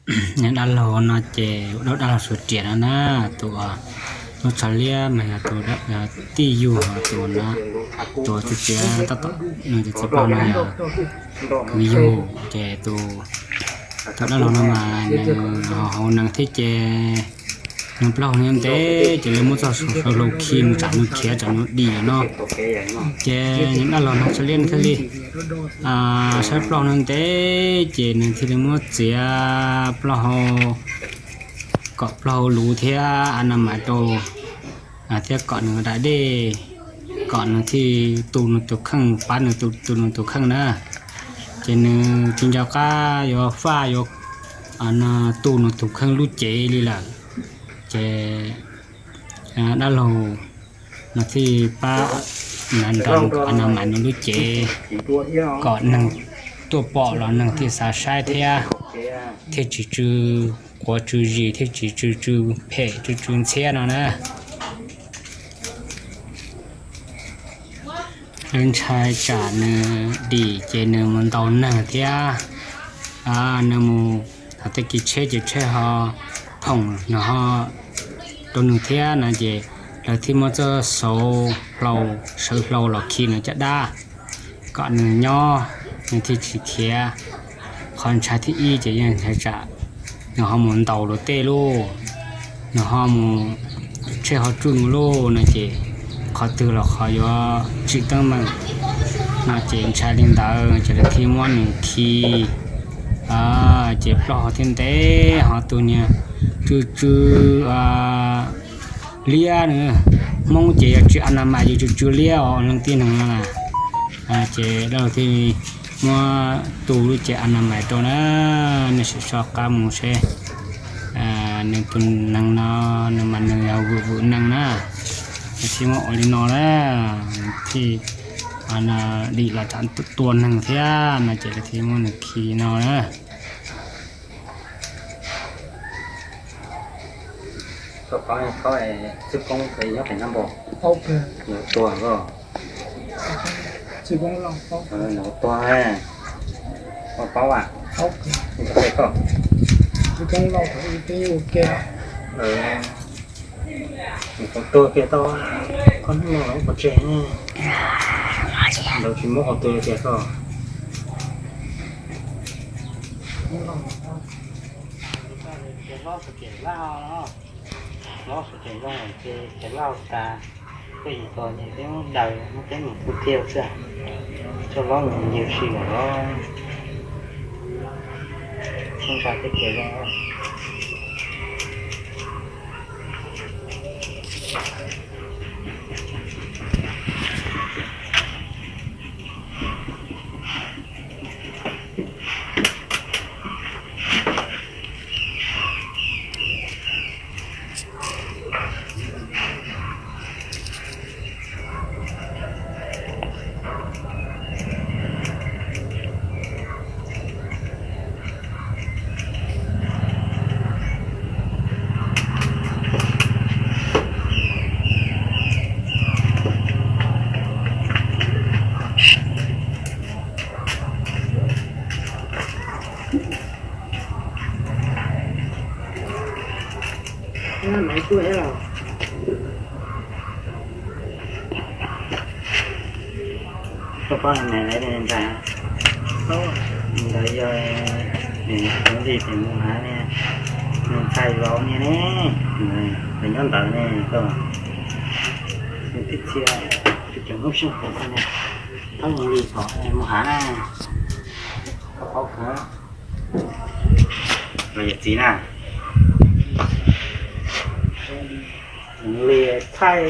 Nws dab laug no ces ua dab laug suav riam no na, tus uas lub tsho liab mas yog tus tij yug, tus no, tus txiv txiav tab tom, nws tus txiv plaub no yog kwv yug. Ces tus dab laug no mas nws ho hauv nees thiab ces nws plaub hau ntev ces lawv muab txoj saw hlau khi nws tsam nws khiav tsam nws dim no. Ces nws dab laug no tsho liab thiaj li saib plaub hau ntev ces nws thiaj li muab txiav plaub hau, kom plaub hau luv thiab a na mas rau, thiab kom nws da dej, kom nws thiaj tu nws tus kheej, pab nws tu nws tus kheej na. Ces nws tsis nco qab yuav faj yuav tu nws tus kheej lub cev li lawm. Ces dab laug no thiaj pab na nrog a na mas nws lub cev, kom neeg tuaj pom los neeg thiaj xav saib thiab, thiaj tsis tsw quav tsw zis thiab tsis tsw tsw phem tsw tsw ntxhiab no na. Lawv ntshai tsam nws dim ces nws mus ntaus neeg thiab, nws mus thaum tej kis tsheb ces tsheb ho phoom nws ho rau nws thiab no ces lawv thiaj muab txoj saw hlau, saw hlau los khi nws caj dab kom nws nyob, nws thiaj tsis khiav. Qhov ntshai thib ib ces yeej ntshai tsam nws ho mus ntaus luag tej lauj, nws ho mus, tsheb ho tsuj nws lauj no ces qhov twg los qhov yuav tsim teeb meem no ces ntshai li ntawd ces lawv thiaj muab nws khi. Ces plaub hau thiaj ntev ho tus niag tsw tsw liab na. Hmoob ces yog tsis a na mas ces tsw tsw liab os leej tib neeg no na. Ces dab laug thiaj muab tu lub cev a na mas rau na. Nej sim so qab mus seb nws tus neeg no, nws mas nws yog vwm vwm neeg na, lawv thiaj muab ua li no na, thiaj dim los tsam tua neeg thiab no ces lawv thiaj muab nws khi no na. Koj paub, koj txwj koob nyob pem nab npau, tua koj, tua, koj paub, koj, txwj koob lauj, ua ke, tus tuag kiag tau, koj hnub no los pov tseg, lawv tsis muab qhov twg tiag koj. Hlob tseem zoo ces ces hlob tas, koj yim tos ces peb muab daws muab peb mus tu tiag xwb, coj hlob mus yws si lawm los, txhob ntshai teb chaws zoo. Koj paub ntawd yog, tus ntxim tes mus hav ne, nws ntxhais vauv niag ne, nws nyob ntawd ne, koj, nws tib txhia, tus cov Hmoob Xyooj Hmoob ne, thaub mus li thaum mus hav na, koj paub kawg. Los yog txiv na, li thaij,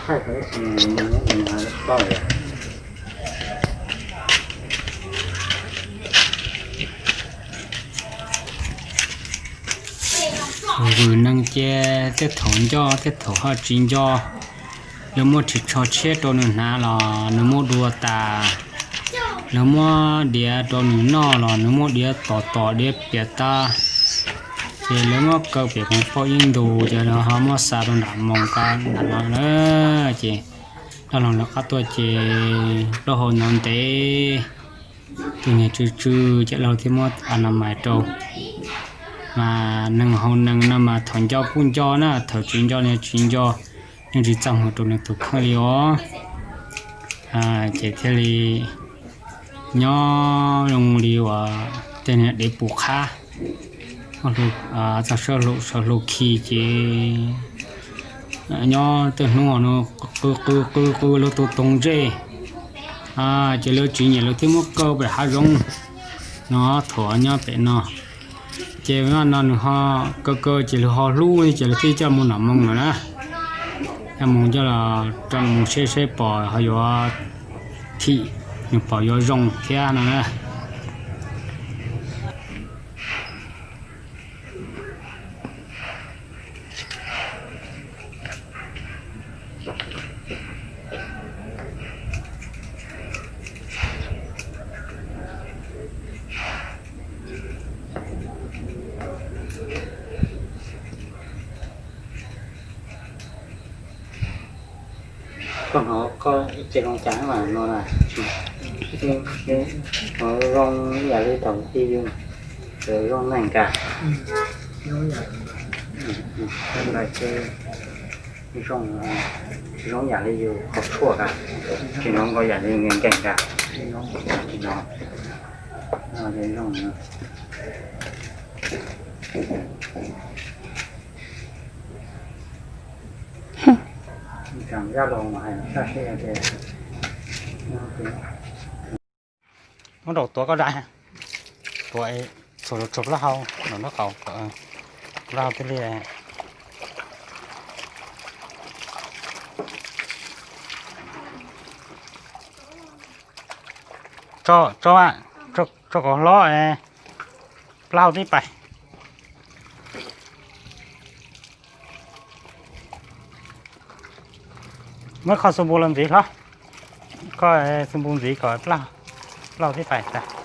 thaij, thaij, vwm neeg ces tej thaum nco tej thaum ho tsis nco. Lawv muab ris tsho tshiab rau nws hnav los nws muab dua tas, lawv muab diav rau nws noj los nws muab diav tom tom diav piam tas, ces lawv muab kaw pem koom pauj ib ntus ces lawv ho muab xa rau nram moos ko nram no na, ces Dab laug lawv qab tuaj ces plaub hau ntov ntev, tus niag tsw tsw ces dab laug thiaj muab a na mais rau. Mas neeg haus nees no mas thaum nco kuj nco na, thaum tsis nco no tsis nco, yeej tsis txaj muag rau nws tus kheej li os. Ces thiaj li nyob zoo li uas tej niag dev pus qhab, txog sawv hlau khi ces nyob tej hnub no qw qw qw qw luag tus toog ntsej, ces lawv tsis nyiam lawv thiaj muab kaw pem hav zoov no, thaum nyob pem no. Ces no nws ho kaw kaw ces lawv ho hlub ces lawv thiaj coj mus nram moo lawm na. Coj mus coj los rau mus seb seb pom ho yuav thim, nws pom yuav zoo thiab no na. Koj hnov koj ib ce zoo cas mas no na? Hnov zoo ib yam li thaum ub yus, zoo neeg cas? Zoo yam li yus qhov tshuaj cas? Tsis hnov nkaus yam li nkees cas? Tsis hnov. Zoo. Muab rau tuav koj zaj, tuav txhua txhua plaub hau, plaub hau thiaj li. Tso, tso, tso kom hlob, plaub hau tib pais. Muab kho xu npu los ntxiv hlob, kho xu npu ntxiv kom plaub hau tib pais.